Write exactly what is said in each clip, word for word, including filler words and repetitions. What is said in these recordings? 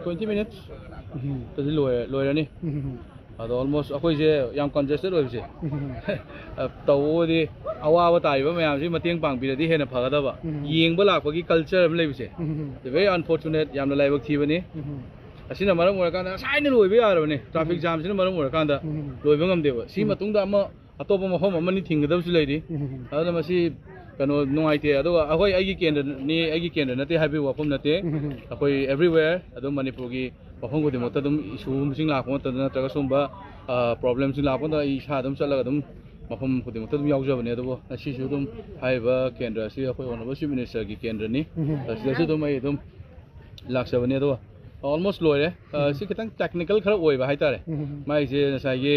Twenty minutes ꯇꯗꯤ ꯂꯣꯏꯔꯦ ꯂꯣꯏꯔꯅꯤ꯫ ꯑꯗꯣ ꯑꯣꯜꯃꯣꯁ ꯑꯩꯈꯣꯏꯁꯦ ꯌꯥꯝ ꯀꯟꯖꯦꯁꯇꯦꯠ ꯑꯣꯏꯕꯁꯦ ꯇꯧꯕꯕꯨꯗꯤ ꯑꯋꯥꯕ ꯇꯥꯔꯤꯕ ꯃꯌꯥꯝꯁꯤ ꯃꯇꯦꯡ ꯄꯥꯡꯕꯤꯔꯗꯤ ꯍꯦꯟꯅ ꯐꯒꯗꯕ꯫ ꯎꯝ꯫ ꯌꯦꯡꯕ ꯂꯥꯛꯄꯒꯤ ꯀꯜꯆꯔ ꯑꯃ ꯂꯩꯕꯁꯦ꯫ ꯎꯝ꯫ Very unfortunate, ꯌꯥꯝꯅ ꯂꯥꯏꯕꯛ ꯊꯤꯕꯅꯤ꯫ ꯎꯝ꯫ ꯑꯁꯤꯅ ꯃꯔꯝ ꯑꯣꯏꯔꯀꯥꯟꯗ ꯉꯁꯥꯏꯅ ꯂꯣꯏꯕ ꯌꯥꯔꯕꯅꯤ꯫ ꯇ꯭ꯔꯥꯐꯤꯛ ꯎꯝ꯫ ꯖꯥꯝꯁꯤꯅ ꯃꯔꯝ ꯑꯣꯏꯔꯀꯥꯟꯗ ꯎꯝ꯫ ꯂꯣꯏꯕ ꯉꯝꯗꯦꯕ꯫ ꯁꯤ ꯎꯝ꯫ ꯃꯇꯨꯡꯗ ꯑꯃ ꯑꯇꯣꯞꯄ ꯃꯐꯝ ꯑꯃꯅꯤ ꯊꯤꯡꯒꯗꯕꯁꯨ ꯂꯩꯔꯤ꯫ ꯎꯝ꯫ ꯑꯗꯨꯅ ꯃꯁꯤ ꯀꯩꯅꯣ ꯅꯨꯡꯉꯥꯏꯇꯦ꯫ ꯑꯗꯨꯒ ꯑꯩꯈꯣꯏ ꯑꯩꯒꯤ ꯀꯦꯟꯗ꯭ꯔꯅꯤ, ꯑꯩꯒꯤ ꯀꯦꯟꯗ꯭ꯔ ꯅꯠꯇꯦ ꯍꯥꯏꯕꯒꯤ ꯋꯥꯐꯝ ꯅꯠꯇꯦ꯫ ꯎꯝ꯫ ꯑꯩꯈꯣꯏ everywhere ꯑꯗꯨꯝ ꯃꯅꯤꯄꯨꯔꯒꯤ ꯃꯐꯝ ꯈꯨꯗꯤꯡꯃꯛꯇ ꯑꯗꯨꯝ ꯏꯁꯨꯁꯤꯡ ꯂꯥꯛꯄ ꯃꯇꯝꯗ ꯅꯠꯇ꯭ꯔꯒ ꯁꯨꯝꯕ ꯄ꯭ꯔꯣꯕ꯭ꯂꯦꯝꯁꯤꯡ ꯂꯥꯛꯄ ꯃꯇꯝꯗ ꯑꯩ ꯏꯁꯥ ꯑꯗꯨꯝ ꯆꯠꯂꯒ ꯑꯗꯨꯝ ꯃꯐꯝ ꯈꯨꯗꯤꯡꯃꯛꯇ ꯑꯗꯨꯝ ꯌꯥꯎꯖꯕꯅꯦ꯫ ꯑꯗꯨꯕꯨ ꯉꯁꯤꯁꯨ ꯑꯗꯨꯝ ꯍꯥꯏꯔꯤꯕ ꯀꯦꯟꯗ꯭ꯔ ꯑꯁꯤ ꯑꯩꯈꯣꯏ ꯑꯣꯅꯔꯦꯕꯜ ꯆꯤꯐ ꯃꯤꯅꯤꯁꯇꯔꯒꯤ ꯀꯦꯟꯗ꯭ꯔꯅꯤ꯫ ꯎꯝ꯫ ꯑꯁꯤꯗꯁꯨ ꯑꯗꯨꯝ ꯑꯩ ꯑꯗꯨꯝ ꯂꯥꯛꯆꯕꯅꯦ꯫ ꯑꯗꯣ ꯑꯣꯜꯃꯣꯁ ꯂꯣꯏꯔꯦ꯫ ꯑ, ꯎꯝ꯫ ꯁꯤ ꯈꯤꯇꯪ ꯇꯦꯛꯅꯤꯀꯦꯜ ꯈꯔ ꯑꯣꯏꯕ ꯍꯥꯏꯇꯥꯔꯦ꯫ ꯎꯝ꯫ ꯃꯥꯏꯁꯦ ꯉꯁꯥꯏꯒꯤ,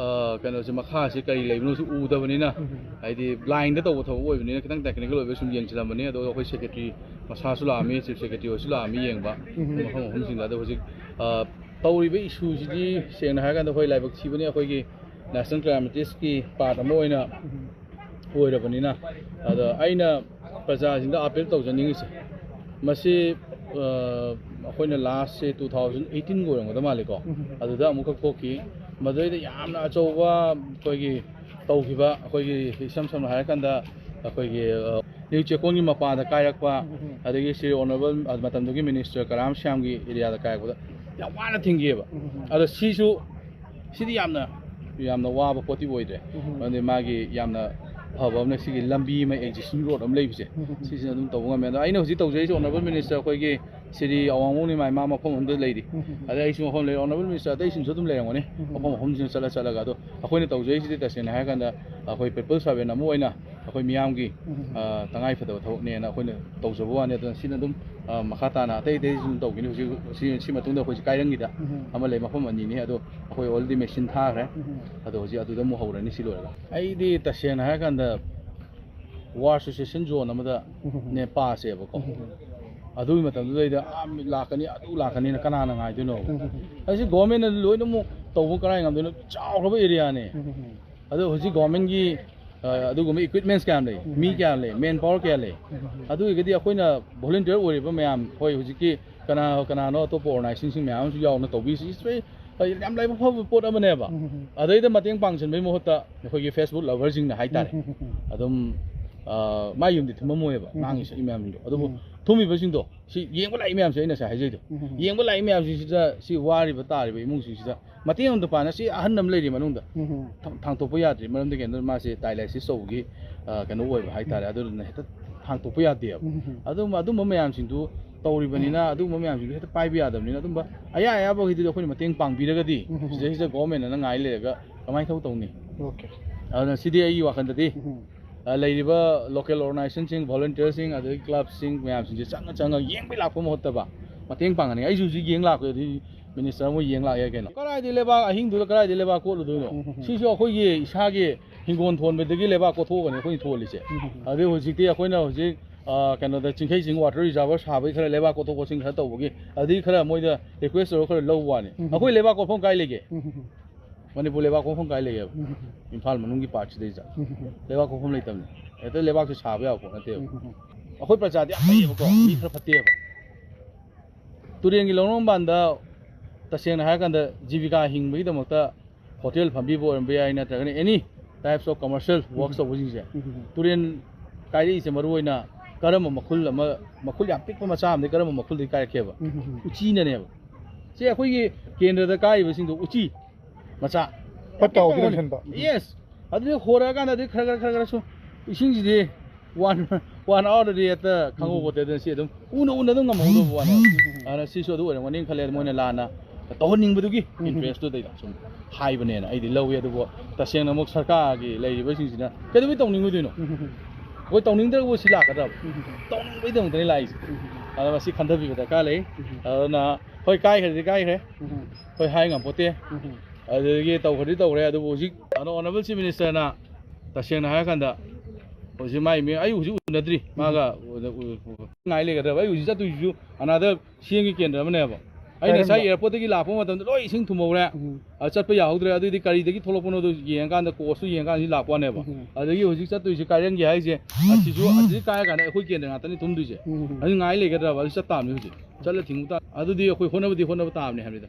ꯑ, ꯀꯩꯅꯣꯁꯦ, ꯃꯈꯥꯁꯦ ꯀꯔꯤ ꯂꯩꯕꯅꯣꯁꯨ ꯎꯗꯕꯅꯤꯅ, ꯎꯝ꯫ ꯍꯥꯏꯗꯤ ꯕ꯭ꯂꯥꯏꯟꯗ ꯇꯧꯕ ꯊꯕꯛ ꯑꯣꯏꯕꯅꯤꯅ ꯈꯤꯇꯪ ꯇꯦꯛꯅꯤꯀꯦꯜ ꯑꯣꯏꯕ ꯁꯨꯝ ꯌꯦꯡꯁꯤꯜꯂꯝꯕꯅꯤ꯫ ꯑꯗꯣ ꯑꯩꯈꯣꯏ ꯁꯦꯀ꯭ꯔꯦꯇꯔꯤ ꯃꯁꯥꯁꯨ ꯂꯥꯛꯑꯝꯃꯤ, ꯆꯤꯐ ꯁꯦꯀ꯭ꯔꯦꯇꯔꯤ ꯍꯣꯏꯁꯨ ꯂꯥꯛꯑꯝꯃꯤ ꯌꯦꯡꯕ꯫ ꯎꯝ꯫ ꯃꯐꯝ ꯃꯐꯝꯁꯤꯡꯗ꯫ ꯑꯗꯣ ꯍꯧꯖꯤꯛ, ꯑ, ꯇꯧꯔꯤꯕ ꯏꯁꯨꯁꯤꯗꯤ ꯁꯦꯡꯅ ꯍꯥꯏꯔꯀꯥꯟꯗ ꯑꯩꯈꯣꯏ ꯂꯥꯏꯕꯛ ꯊꯤꯕꯅꯤ꯫ ꯑꯩꯈꯣꯏꯒꯤ ꯅꯦꯁꯅꯦꯜ ꯀ꯭ꯂꯥꯏꯃꯦꯇꯤꯛꯁꯀꯤ ꯄꯥꯔꯠ ꯑꯃ ꯑꯣꯏꯅ ꯎꯝ꯫ ꯑꯣꯏꯔꯕꯅꯤꯅ꯫ ꯑꯗ ꯑꯩꯅ ꯄ꯭ꯔꯖꯥꯁꯤꯡꯗ ꯑꯥꯄꯤꯜ ꯇꯧꯖꯅꯤꯡꯉꯤꯁꯦ, ꯃꯁꯤ, ꯑ, ꯑꯩꯈꯣꯏꯅ ꯂꯥꯁꯁꯦ ꯇꯨ ꯊꯥꯎꯖꯟ ꯑꯩꯠꯇꯤꯟꯒ ꯑꯣꯏꯔꯝꯒꯗ ꯃꯥꯜꯂꯦꯀꯣ꯫ ꯎꯝ꯫ ꯑꯗꯨꯗ ꯑꯃꯨꯛꯈꯛ ꯊꯣꯛꯈꯤ꯫ ꯃꯗꯨꯗꯩꯗ ꯌꯥꯝꯅ ꯑꯆꯧꯕ ꯑꯩꯈꯣꯏꯒꯤ ꯇꯧꯈꯤꯕ, ꯑꯩꯈꯣꯏꯒꯤ ꯏꯁꯝ ꯁꯝꯅ ꯍꯥꯏꯔꯀꯥꯟꯗ ꯑꯩꯈꯣꯏꯒꯤ, ꯑ, ꯅ꯭ꯌꯨ ꯆꯦꯛꯀꯣꯟꯒꯤ ꯃꯄꯥꯗ ꯀꯥꯏꯔꯛꯄ, ꯎꯝ꯫ ꯑꯗꯒꯤ ꯁ꯭ꯔꯤ ꯑꯣꯅꯔꯦꯕꯜ ꯃꯇꯝꯗꯨꯒꯤ ꯃꯤꯅꯤꯁꯇꯔ ꯀꯔꯥꯝ ꯁ꯭ꯌꯥꯝꯒꯤ ꯑꯦꯔꯤꯌꯥꯗ ꯀꯥꯏꯔꯛꯄꯗ ꯌꯥꯝ ꯋꯥꯅ ꯊꯤꯡꯈꯤꯑꯕ꯫ ꯎꯝ꯫ ꯑꯗꯣ ꯁꯤꯁꯨ ꯁꯤꯗꯤ ꯌꯥꯝꯅ, ꯌꯥꯝꯅ ꯋꯥꯕ ꯄꯣꯠꯇꯤ ꯑꯣꯏꯗ꯭ꯔꯦ꯫ ꯎꯝ꯫ ꯃꯔꯝꯗꯤ ꯃꯥꯒꯤ ꯌꯥꯝꯅ ꯐꯕ ꯑꯃꯅ ꯁꯤꯒꯤ ꯂꯝꯕꯤ ꯑꯃ, ꯑꯦꯛꯖꯤꯁꯇꯤꯡ ꯔꯣꯗ ꯑꯃ ꯂꯩꯕꯁꯦ, ꯎꯝ꯫ ꯁꯤꯁꯤꯅ ꯑꯗꯨꯝ ꯇꯧꯕ ꯉꯝꯃꯦ꯫ ꯑꯗꯣ ꯑꯩꯅ ꯍꯧꯖꯤꯛ ꯇꯧꯖꯔꯤꯁꯦ ꯑꯣꯅꯔꯦꯕꯜ ꯃꯤꯅꯤꯁꯇꯔ ꯑꯩꯈꯣꯏꯒꯤ ꯁ꯭ꯔꯤ ꯑꯋꯥꯡꯕꯣꯡ ꯏꯃꯥ ꯏꯃꯥ ꯃꯐꯝ ꯑꯃꯗ ꯂꯩꯔꯤ꯫ ꯎꯝ꯫ ꯑꯗꯩ ꯑꯩꯁꯨ ꯃꯐꯝ ꯂꯩꯔꯤ, ꯑꯣꯅꯔꯦꯕꯜ ꯃꯤꯅꯤꯁꯇꯔ ꯑꯇꯩꯁꯤꯡꯁꯨ ꯑꯗꯨꯝ ꯂꯩꯔꯝꯒꯅꯤ꯫ ꯎꯝ꯫ ꯃꯐꯝ ꯃꯐꯝꯁꯤꯡꯗ ꯆꯠꯂ ꯆꯠꯂꯒ꯫ ꯑꯗꯣ ꯑꯩꯈꯣꯏꯅ ꯇꯧꯖꯔꯤꯁꯤꯗꯤ ꯇꯁꯦꯡꯅ ꯍꯥꯏꯔꯀꯥꯟꯗ ꯑꯩꯈꯣꯏ ꯄꯤꯄꯜ ꯁꯥꯔꯚꯦꯟ ꯑꯃ ꯑꯣꯏꯅ ꯑꯩꯈꯣꯏ ꯃꯤꯌꯥꯝꯒꯤ, ꯎꯝ꯫ ꯑ, ꯇꯉꯥꯏ ꯐꯗꯕ ꯊꯕꯛꯅꯦꯅ ꯑꯩꯈꯣꯏꯅ ꯇꯧꯖꯕ ꯋꯥꯅꯤ꯫ ꯑꯗꯨꯅ ꯁꯤꯅ ꯑꯗꯨꯝ, ꯑ, ꯃꯈꯥ ꯇꯥꯅ ꯑꯇꯩ ꯑꯇꯩꯁꯨ ꯑꯗꯨꯝ ꯇꯧꯈꯤꯅꯤ꯫ ꯍꯧꯖꯤꯛ ꯁꯤ, ꯁꯤ ꯃꯇꯨꯡꯗ ꯑꯩꯈꯣꯏꯁꯤ ꯀꯥꯏꯔꯪꯒꯤꯗ ꯎꯝ꯫ ꯑꯃ ꯂꯩ, ꯃꯐꯝ ꯑꯅꯤꯅꯤ꯫ ꯑꯗꯣ ꯑꯩꯈꯣꯏ already ꯃꯦꯆꯤꯟ ꯊꯥꯈ꯭ꯔꯦ꯫ ꯎꯝ꯫ ꯑꯗꯣ ꯍꯧꯖꯤꯛ ꯑꯗꯨꯗ ꯑꯃꯨꯛ ꯍꯧꯔꯅꯤ ꯁꯤ ꯂꯣꯏꯔꯒ꯫ ꯑꯩꯗꯤ ꯇꯁꯦꯡꯅ ꯍꯥꯏꯔꯀꯥꯟꯗ ꯋꯥꯔ ꯁꯤꯆꯨꯋꯦꯁꯟ ꯖꯣꯟ ꯑꯃꯗ ꯎꯝ꯫ ꯅꯦ ꯄꯥꯁꯦꯕꯀꯣ꯫ ꯎꯝ꯫ ꯑꯗꯨꯒꯤ ꯃꯇꯝꯗꯨꯗꯩꯗ ꯑꯥ ꯃꯤ ꯂꯥꯛꯀꯅꯤ, ꯑꯗꯨ ꯂꯥꯛꯀꯅꯤꯅ ꯀꯅꯥꯅ ꯉꯥꯏꯗꯣꯏꯅꯣꯕ? ꯎꯝ꯫ ꯑꯁꯤ ꯒꯣꯔꯃꯦꯟꯅ ꯂꯣꯏꯅꯃꯛ ꯇꯧꯕ ꯀꯔꯥꯏ ꯉꯝꯗꯣꯏꯅꯣ? ꯆꯥꯎꯈ꯭ꯔꯕ ꯑꯦꯔꯤꯌꯥꯅꯦ꯫ ꯎꯝ꯫ ꯑꯗꯣ ꯍꯧꯖꯤꯛ ꯒꯣꯔꯃꯦꯟꯒꯤ ꯑ, ꯑꯗꯨꯒꯨꯝꯕ equipments ꯀꯌꯥꯝ ꯂꯩ, ꯃꯤ ꯀꯌꯥ ꯂꯩ, manpower ꯀꯌꯥ ꯂꯩ, ꯑꯗꯨ ꯑꯣꯏꯔꯒꯗꯤ ꯑꯩꯈꯣꯏꯅ volunteer ꯑꯣꯏꯔꯤꯕ ꯃꯌꯥꯝ, ꯍꯣꯏ, ꯍꯧꯖꯤꯛꯀꯤ ꯀꯅꯥ ꯀꯅꯥꯅꯣ ꯑꯇꯣꯞꯄ organizationꯁꯤꯡ ꯃꯌꯥꯝ ꯑꯃꯁꯨ ꯌꯥꯎꯅ ꯇꯧꯕꯤꯁꯤ, it's very, ꯑ, ꯌꯥꯝ ꯂꯥꯏꯕꯛ ꯐꯕ ꯄꯣꯠ ꯑꯃꯅꯦꯕ꯫ ꯑꯗꯩꯗ ꯃꯇꯦꯡ ꯄꯥꯡꯁꯤꯟꯕꯩ ꯃꯍꯨꯠꯇ ꯑꯩꯈꯣꯏꯒꯤ Facebook loverꯁꯤꯡꯅ ꯍꯥꯏꯇꯥꯔꯦ, ꯑꯗꯨꯝ, ꯑ, ꯃꯥꯏ ꯌꯨꯝꯗꯤ ꯊꯨꯝꯃꯝꯃꯣꯏꯕ, ꯉꯥꯡꯉꯤ ꯁꯛꯏ ꯃꯌꯥꯝꯁꯤꯡꯗꯣ꯫ ꯑꯗꯨꯕꯨ ꯊꯨꯝꯃꯤꯕꯁꯤꯡꯗꯣ, ꯁꯤ ꯌꯦꯡꯕ ꯂꯥꯛꯏ ꯃꯌꯥꯝꯁꯦ, ꯑꯩꯅ ꯉꯁꯥꯏ ꯍꯥꯏꯖꯩꯗꯣ, ꯌꯦꯡꯕ ꯂꯥꯛꯏ ꯃꯌꯥꯝꯁꯤꯡꯁꯤꯗ, ꯁꯤ ꯋꯥꯔꯤꯕ ꯇꯥꯔꯤꯕ ꯏꯃꯨꯡꯁꯤꯡꯁꯤꯗ ꯃꯇꯦꯡ ꯑꯃꯇ ꯄꯥꯡꯅ, ꯁꯤ ꯑꯍꯟ ꯑꯃ ꯂꯩꯔꯤ ꯃꯅꯨꯡꯗ, ꯊꯥꯡ-, ꯊꯥꯡꯇꯣꯛꯄ ꯌꯥꯗ꯭ꯔꯤ꯫ ꯃꯔꯝꯗꯤ ꯀꯩꯅꯣ, ꯃꯥꯁꯦ dialysis ꯇꯧꯕꯒꯤ, ꯑ, ꯀꯩꯅꯣ ꯑꯣꯏꯕ ꯍꯥꯏꯇꯥꯔꯦ, ꯑꯗꯨꯗꯨꯅ ꯍꯦꯛꯇ ꯊꯥꯡꯇꯣꯛꯄ ꯌꯥꯗꯦꯕ꯫ ꯑꯗꯨꯝ, ꯑꯗꯨꯝꯕ ꯃꯌꯥꯝꯁꯤꯡꯗꯨ ꯇꯧꯔꯤꯕꯅꯤꯅ, ꯑꯗꯨꯒꯨꯝꯕ ꯃꯌꯥꯝꯁꯤꯡꯗꯨ ꯍꯦꯛꯇ ꯄꯥꯏꯕ ꯌꯥꯗꯕꯅꯤꯅ, ꯑꯗꯨꯝꯕ ꯑꯌꯥ ꯑꯌꯥꯕꯈꯩꯗꯨꯗꯤ ꯑꯩꯈꯣꯏꯅ ꯃꯇꯦꯡ ꯄꯥꯡꯕꯤꯔꯒꯗꯤ, ꯁꯤꯗꯩꯁꯤꯗ governmentꯅ ꯉꯥꯏ ꯂꯩꯔꯒ ꯀꯃꯥꯏꯅ ꯊꯕꯛ ꯇꯧꯅꯤ? ꯑꯣꯀꯦ꯫ ꯑꯗꯨꯅ ꯁꯤꯗꯤ ꯑꯩꯒꯤ ꯋꯥꯈꯜꯗꯗꯤ, ꯑ, ꯂꯩꯔꯤꯕ local organizationꯁꯤꯡ, volunteerꯁꯤꯡ, ꯑꯗꯒꯤ clubꯁꯤꯡ ꯃꯌꯥꯝꯁꯤꯡꯁꯦ ꯆꯪꯉ ꯆꯪꯉꯒ ꯌꯦꯡꯕꯩ ꯂꯥꯛꯄ ꯃꯍꯨꯠꯇꯕ ꯃꯇꯦꯡ ꯄꯥꯡꯍꯟꯅꯤꯡꯉꯦ꯫ ꯑꯩꯁꯨ ꯍꯧꯖꯤꯛ ꯌꯦꯡ ꯂꯥꯛꯄꯗꯤ minister ꯑꯃ ꯌꯦꯡ ꯂꯥꯛꯑꯦ ꯀꯩꯅꯣ꯫ ꯀꯗꯥꯏꯗꯩ ꯂꯩꯕꯥꯛ ꯑꯍꯤꯡꯗꯨꯗ ꯀꯗꯥꯏꯗꯩ ꯂꯩꯕꯥꯛ ꯀꯣꯠꯂꯨꯗꯣꯏꯅꯣ? ꯁꯤꯁꯨ ꯑꯩꯈꯣꯏꯒꯤ ꯏꯁꯥꯒꯤ ꯍꯤꯡꯒꯣꯜ ꯊꯣꯟꯕꯗꯒꯤ ꯂꯩꯕꯥꯛ ꯀꯣꯠꯊꯣꯛꯑꯒꯅꯤ ꯑꯩꯈꯣꯏꯅ ꯊꯣꯜꯂꯤꯁꯦ꯫ ꯑꯗꯨꯗꯩ ꯍꯧꯖꯤꯛꯇꯤ ꯑꯩꯈꯣꯏꯅ ꯍꯧꯖꯤꯛ, ꯑ, ꯀꯩꯅꯣꯗ ꯆꯤꯡꯈꯩ ꯆꯤꯡ water reservoir ꯁꯥꯕꯒꯤ ꯈꯔ ꯂꯩꯕꯥꯛ ꯀꯣꯠꯊꯣꯛ ꯀꯣꯠꯁꯤꯟ ꯈꯔ ꯇꯧꯕꯒꯤ, ꯑꯗꯨꯗꯒꯤ ꯈꯔ ꯃꯣꯏꯗ request ꯇꯧꯔꯒ ꯈꯔ ꯂꯧꯕ ꯋꯥꯅꯤ꯫ ꯑꯩꯈꯣꯏ ꯂꯩꯕꯥꯛ ꯀꯣꯠꯐꯝ ꯀꯥꯏ ꯂꯩꯒꯦ? ꯃꯅꯤꯄꯨꯔ ꯂꯩꯕꯥꯛ ꯀꯣꯠꯐꯝ ꯀꯥꯏ ꯂꯩꯒꯦꯕ? ꯏꯝꯐꯥꯜ ꯃꯅꯨꯡꯒꯤ partꯁꯤꯗꯩꯗ ꯂꯩꯕꯥꯛ ꯀꯣꯠꯐꯝ ꯂꯩꯇꯕꯅꯤ꯫ ꯍꯦꯛꯇ ꯂꯩꯕꯥꯛꯁꯦ ꯁꯥꯕ ꯌꯥꯕ ꯄꯣꯠ ꯅꯠꯇꯦꯕ꯫ ꯑꯩꯈꯣꯏ ꯄ꯭ꯔꯖꯥꯗꯤ ꯌꯥꯝ ꯐꯩꯌꯦꯕꯀꯣ, ꯃꯤ ꯈꯔ ꯐꯠꯇꯦꯕ꯫ ꯇꯨꯔꯦꯟꯒꯤ ꯂꯧꯅꯝꯕꯥꯟꯗ, ꯇꯁꯦꯡꯅ ꯍꯥꯏꯔꯀꯥꯟꯗ, ꯖꯤꯕꯤꯀꯥ ꯍꯤꯡꯕꯒꯤꯗꯃꯛꯇ hotel ꯐꯝꯕꯤꯕ ꯑꯣꯏꯔꯝꯕ ꯌꯥꯏ, ꯅꯠꯇ꯭ꯔꯒꯅ any types of commercial works ꯇꯧꯕꯁꯤꯡꯁꯦ, ꯇꯨꯔꯦꯟ ꯀꯥꯏꯔꯛꯏꯁꯦ ꯃꯔꯨ ꯑꯣꯏꯅ ꯀꯔꯝꯕ ꯃꯈꯨꯜ ꯑꯃ, ꯃꯈꯨꯜ ꯌꯥꯝ ꯄꯤꯛꯄ ꯃꯆꯥ ꯑꯃꯗꯒꯤ ꯀꯔꯝꯕ ꯃꯈꯨꯜꯗꯒꯤ ꯀꯥꯏꯔꯛꯀꯦꯕ? ꯎꯆꯤꯅꯅꯦꯕ꯫ ꯁꯤ ꯑꯩꯈꯣꯏꯒꯤ ꯀꯦꯟꯗ꯭ꯔꯗ ꯀꯥꯏꯔꯤꯕꯁꯤꯡꯗꯣ ꯎꯆꯤ ꯃꯆꯥ꯫ ꯐꯠꯇ ꯍꯥꯎꯗꯤ ꯂꯣꯏꯁꯤꯟꯕ꯫ Yes꯫ ꯑꯗꯨꯗꯤ ꯍꯣꯔꯛꯑꯀꯥꯟꯗꯗꯤ ꯈꯔ ꯈꯔ ꯈꯔ ꯈꯔ ꯁꯨꯝ, ꯏꯁꯤꯡꯁꯤꯗꯤ ꯋꯥꯟ, ꯋꯥꯟ ꯑꯋꯥꯔꯗꯗꯤ ꯍꯦꯛꯇ ꯈꯪꯍꯧꯕ ꯄꯣꯠꯇꯦ꯫ ꯑꯗꯨꯅ ꯁꯤ ꯑꯗꯨꯝ ꯎꯅ ꯎꯅ ꯑꯗꯨꯝ ꯉꯝꯍꯧꯗꯕ ꯋꯥꯅꯦ꯫ ꯑꯗꯨꯅ ꯁꯤꯁꯨ ꯑꯗꯨ ꯑꯣꯏꯔꯝꯒꯅꯤꯅ ꯈꯜꯂꯦ, ꯃꯣꯏꯅ ꯂꯥꯟꯅ ꯇꯧꯍꯟꯅꯤꯡꯕꯗꯨꯒꯤ interestꯇꯨꯗꯩꯗ ꯁꯨꯝ ꯍꯥꯏꯕꯅꯦꯅ ꯑꯩꯗꯤ ꯂꯧꯏ꯫ ꯑꯗꯨꯕꯨ ꯇꯁꯦꯡꯅ ꯑꯃꯨꯛ ꯁꯔꯀꯥꯔꯒꯤ ꯂꯩꯔꯤꯕꯁꯤꯡꯁꯤꯅ ꯀꯩꯗꯧꯕꯩ ꯇꯧꯅꯤꯡꯉꯣꯏꯗꯣꯏꯅꯣ? ꯑꯩꯈꯣꯏ ꯇꯧꯅꯤꯡꯗ꯭ꯔꯒꯕꯨ ꯁꯤ ꯂꯥꯛꯀꯗ꯭ꯔꯕ? ꯇꯧꯅꯤꯡꯕꯩꯗꯃꯛꯇꯅꯤ ꯂꯥꯛꯏꯁꯦ꯫ ꯑꯗ ꯃꯁꯤ ꯈꯟꯊꯕꯤꯕ ꯗꯔꯀꯥꯔ ꯂꯩ꯫ ꯑꯗꯨꯅ ꯍꯣꯏ, ꯀꯥꯏꯈ꯭ꯔꯗꯤ ꯀꯥꯏꯈ꯭ꯔꯦ꯫ ꯑꯩꯈꯣꯏ ꯍꯥꯏ ꯉꯝꯄꯣꯠꯇꯦ꯫ ꯑꯗꯨꯗꯒꯤ ꯇꯧꯈ꯭ꯔꯗꯤ ꯇꯧꯈ꯭ꯔꯦ, ꯑꯗꯨꯕꯨ ꯍꯧꯖꯤꯛ ꯑꯗꯣ honourable chief ministerꯅ ꯇꯁꯦꯡꯅ ꯍꯥꯏꯔꯀꯥꯟꯗ ꯍꯧꯖꯤꯛ ꯃꯥꯏ ꯃꯤ-, ꯑꯩ ꯍꯧꯖꯤꯛ ꯎꯅꯗ꯭ꯔꯤ꯫ ꯃꯥꯒ ꯎ-, ꯎ-, ꯎ-, ꯉꯥꯏ ꯂꯩꯒꯗ꯭ꯔꯕ? ꯑꯩ ꯍꯧꯖꯤꯛ ꯆꯠꯇꯣꯏꯁꯤꯁꯨ another CMꯒꯤ ꯀꯦꯟꯗ꯭ꯔ ꯑꯃꯅꯦꯕ꯫ ꯑꯩꯅ ꯉꯁꯥꯏ ꯀꯥꯏꯔꯝꯕ꯫ ꯑꯦꯌꯥꯔꯄꯣꯔꯠꯇꯒꯤ ꯂꯥꯛꯄ ꯃꯇꯝꯗ ꯂꯣꯏ ꯏꯁꯤꯡ ꯊꯨꯝꯍꯧꯔꯦ꯫ ꯎꯝ꯫ ꯑ, ꯆꯠꯄ ꯌꯥꯍꯧꯗ꯭ꯔꯦ꯫ ꯑꯗꯨꯗꯤ ꯀꯔꯤꯗꯒꯤ ꯊꯣꯛꯂꯛꯄꯅꯣꯗꯣ ꯌꯦꯡꯉꯀꯥꯟꯗ, ꯀꯣꯁꯇꯨ ꯌꯦꯡꯉꯀꯥꯟꯗ ꯁꯤ ꯂꯥꯛꯄ ꯋꯥꯅꯦꯕ꯫ ꯎꯝ꯫ ꯑꯗꯒꯤ ꯍꯧꯖꯤꯛ ꯆꯠꯇꯣꯏꯁꯦ ꯀꯥꯏꯔꯦꯟꯒꯤ ꯍꯥꯏꯁꯦ, ꯑꯁꯤꯁꯨ ꯑꯁꯤꯗꯒꯤ ꯀꯥꯏꯔ ꯀꯥꯟꯗ ꯑꯩꯈꯣꯏ ꯀꯦꯟꯗ꯭ꯔ ꯉꯥꯛꯇꯅꯤ ꯊꯨꯝꯗꯣꯏꯁꯦ꯫ ꯎꯝ꯫ ꯑꯗꯨ ꯉꯥꯏ ꯂꯩꯒꯗ꯭ꯔꯕ? ꯑꯗꯨ ꯆꯠ ꯇꯥꯕꯅꯤ ꯍꯧꯖꯤꯛ꯫ ꯆꯠꯂ ꯊꯤꯡꯕ ꯇꯥ-, ꯑꯗꯨꯗꯤ ꯑꯩꯈꯣꯏ ꯍꯣꯠꯅꯕꯗꯤ ꯍꯣꯠꯅꯕ ꯇꯥꯕꯅꯤ ꯍꯥꯏꯕꯅꯤꯗ꯫